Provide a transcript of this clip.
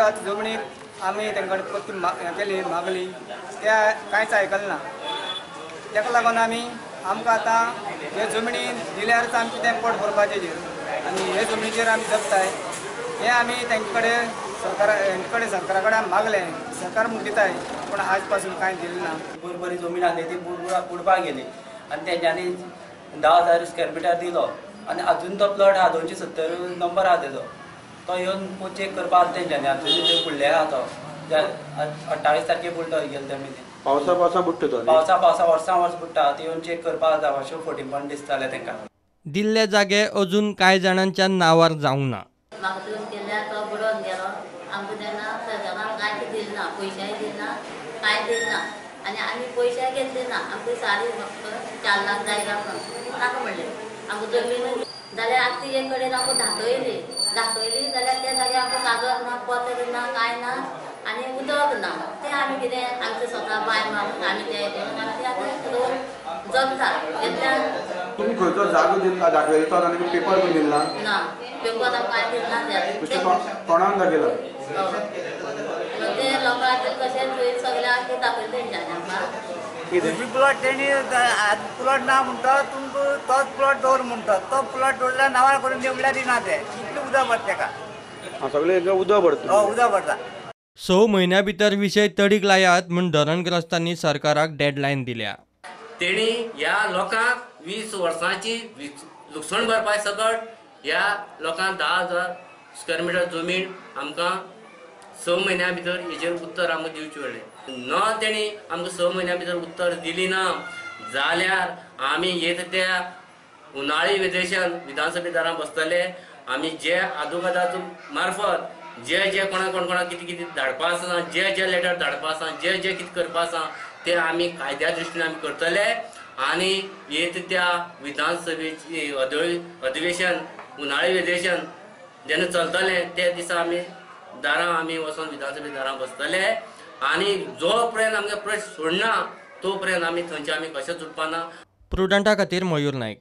जमनीक आमी तांकां परती केली मागली ते कांयच आयकलें ना. ताका लागून आमी आमकां आतां हे जमनी दिल्यारच आमचें तें पोट भरपाचें आनी हे जमनीचेर आमी जगताय. हें आमी तांचे कडेन सरकारा हेंचे कडेन सरकारा कडेन मागलें, सरकार म्हूण दिताय पूण आज पासून कांय दिलें ना. बरी बरी जमीन आसली ती बुडपाक गेली आनी तेंच्यांनी 10,000 स्क्वेअर मिटर दिलो आनी अजून तो प्लॉट आहा 270 नंबर आहा तेजो, तो येवन चॅक करपाक तेंच्यांनी अजून थंय बुडले आहा तो 28 तारखे बुडलो गेले जमिनी. पावसा पावसा बुडटा तो, पावसा पावसा वर्सां वर्स बुडटा. ते येवन चॅक करपाक जाता अश्यो फटीपण दिसताले तेंकां. दिल्ले जागे अजून कांय जाणांच्या नांवार जावंक ना. म्हाका केल्यार तो बुडोवन गेलो. आमकां तेन्ना सरकारान कांयच दिलें ना, पयशेय दिले ना, कांय दिलें ना आनी आमी पयशे घेतले ना. आमकां सारी फक्त 4 लाख जाय काय म्हणून नाका म्हणलें. आमकां जमीन जाल्यार आतां तिजे कडेन आमकां दाखयली दाखयली जाल्यार त्या जाग्यार आमकां कागद ना, पत्र ना, कांय ना आनी उदक ना. तें आमी कितें आमचें स्वता बांय मारून आमी तें करून आमी तें आतां रोवन जगता. इतल्यान तुमी खंयचो जागो दिला दाखयलो तो आनी पेपर पण दिला ना, पेपर आमकां कांय दिलें ना. कोणाक दाखयला ते लोकांक कशें थंय सगळ्यांक दाखयलें तेंच्यांनी आमकां. प्लॉट तेणी प्लॉट ना म्हणटा, तुमकां तोच प्लॉट दवर म्हणटा, तो प्लॉट दवरल्यार नांवार करून दी म्हणल्यार दिना ते. इतलें उदक भरता तेका, सगळें उदक भरता, हय उदक भरता. 6 म्हयन्या भितर विशय तडीक लायात म्हूण धरणग्रस्तांनी सरकाराक डेडलायन दिल्या. तेणी ह्या लोकांक 20 वर्सांची लुकसाण भरपाय सकट ह्या लोकांक 10,000 स्क्वेअर मिटर जमीन आमकां 6 म्हयन्या भितर हेजेर उत्तर आमकां दिवचें पडलें. न तेणी आमकां 6 म्हयन्या भितर उत्तर दिली ना जाल्यार आमी येता त्या उन्हाळी अधिवेशन विधानसभे दारां बसतले. आमी जे आदवोगादाचो मार्फत जे जे कोणा कोण कोणाक कितें कितें धाडपा आसा, जे जे लेटर धाडपा आसा, जे जे कितें करपा आसा ते आमी कायद्या दृश्टीन आमी करतले आनी येता त्या विधानसभेची अधिवेशन उन्हाळी अधिवेशन जेन्ना चलतलें त्या दिसा आमी दारां आमी वचोन विधानसभे दारां बसतले आनी जो पर्यंत आमगे प्रश्न सोडना तो पर्यंत आमी थंयचे आमी कशेंच उठपाना. प्रुडंटा खातीर मयूर नायक.